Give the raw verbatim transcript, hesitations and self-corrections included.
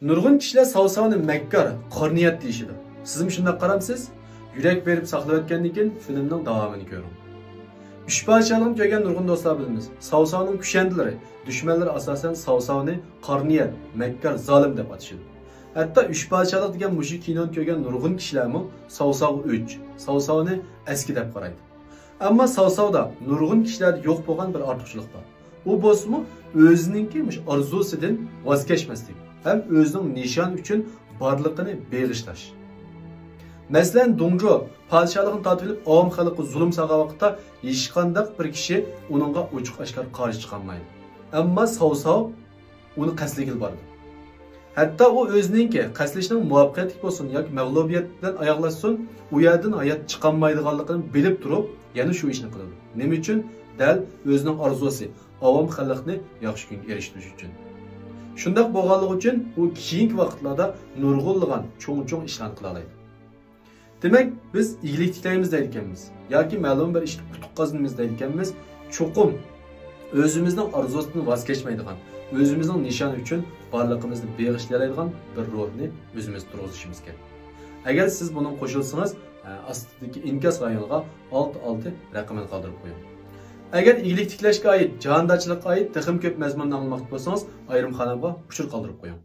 نۇرغۇن كىشىلەر ساۋساۋنى مەككار، قارا نىيەت دېيىشىدۇ. سىزمۇ شۇنداق قارامسىز؟ يۈرەك بېرىپ ساقلىۋەتكەندىن كېيىن فىلىمنىڭ داۋامىنى كۆرۈڭ. ئۈچ پادىشاھلىقنى كۆرگەن نۇرغۇن دوستلار بىلىمىز. ساۋساۋنىڭ كۈشەندىلىرى، دۈشمەنلىرى ئاساسەن ساۋساۋنى قارا نىيەت، مەككار، زالىم دەپ ئاتىشىدۇ. ھەتتا ئۈچ پادىشاھلىق دېگەن مۇشۇ كىنونى كۆرگەن نۇرغۇن كىشىلەرمۇ ساۋساۋغا ئۆچ، ساۋساۋنى ئەسكى دەپ قارايدۇ. ئەمما ساۋساۋدا نۇرغۇن كىشىلەردە يوق بولغان بىر ئارتۇقچىلىق بار. ئۇ بولسىمۇ ئۆزىنىڭكى مۇشۇ ئارزۇسىدىن ۋاز كەچمەسلىك ھەم ئۆزىنىڭ نىشانى ئۈچۈن بارلىقىنى بېغىشلاش. مەسىلەن، دۇڭجۇ پادىشاھلىقىنى تارتىۋېلىپ ئاۋام خەلققە زۇلۇم سالغان ۋاقىتتا ھېچقانداق بىر كىشى ئۇنىڭغا ئوچۇق ئاشكارا قارشى چىقالمايدۇ. ئەمما ساۋساۋ ئۇنى قەستلىگىلى بارىدۇ. ھەتتا ئۇ ئۆزىنىڭكى قەستلىشىنىڭ مۇۋەپپەقىيەتلىك بولسۇن ياكى مەغلۇبىيەت بىلەن ئاياغلاشسۇن، ئۇ يەردىن ھايات چىقالمايدىغانلىقىنى بىلىپ تۇرۇپ، يەنە شۇ ئىشنى قىلىدۇ. نېمە ئۈچۈن؟ دەل ئۆزىنىڭ ئارزۇسى، ئاۋام خەلقنى ياخشى كۈنگە ئېرىشتۈرۈش ئۈچۈن. شۇنداق بولغانلىقى ئۈچۈن ئۇ كېيىنكى ۋاقىتلاردا نۇرغۇنلىغان چوڭ-چوڭ ئىشلارنى قىلالايدۇ. دېمەك، بىز ئىگىلىك تىكلەيمىز دەيدىكەنمىز ياكى مەلۇم بىر ئىشتا ئۇتۇق قازىنىمىز دەيدىكەنمىز، چوقۇم ئۆزىمىزنىڭ ئارزۇسىدىن ۋاز كەچمەيدىغان، ئۆزىمىزنىڭ نىشانى ئۈچۈن بارلىقىمىزنى بېغىشلىيالايدىغان بىر روھنى ئۆزىمىزدە تۇرغۇزۇشىمىز كېرەك. ئەگەر سىز بۇنىڭغا قوشۇلسىڭىز، ئە، ئاستىدىكى ئىنكاس رايونىغا ئالتە ئالتە رەقىمىنى قالدۇرۇپ قويۇڭ. ئەگەر ئىگىلىك تىكلەشكە ئائىت، جاھاندارچىلىققا ئائىت تېخىمۇ كۆپ مەزمۇننى ئاڭلىماقچى بولسىڭىز، ئايرىم خانامغا ئۇچۇر قالدۇرۇپ قويۇڭ.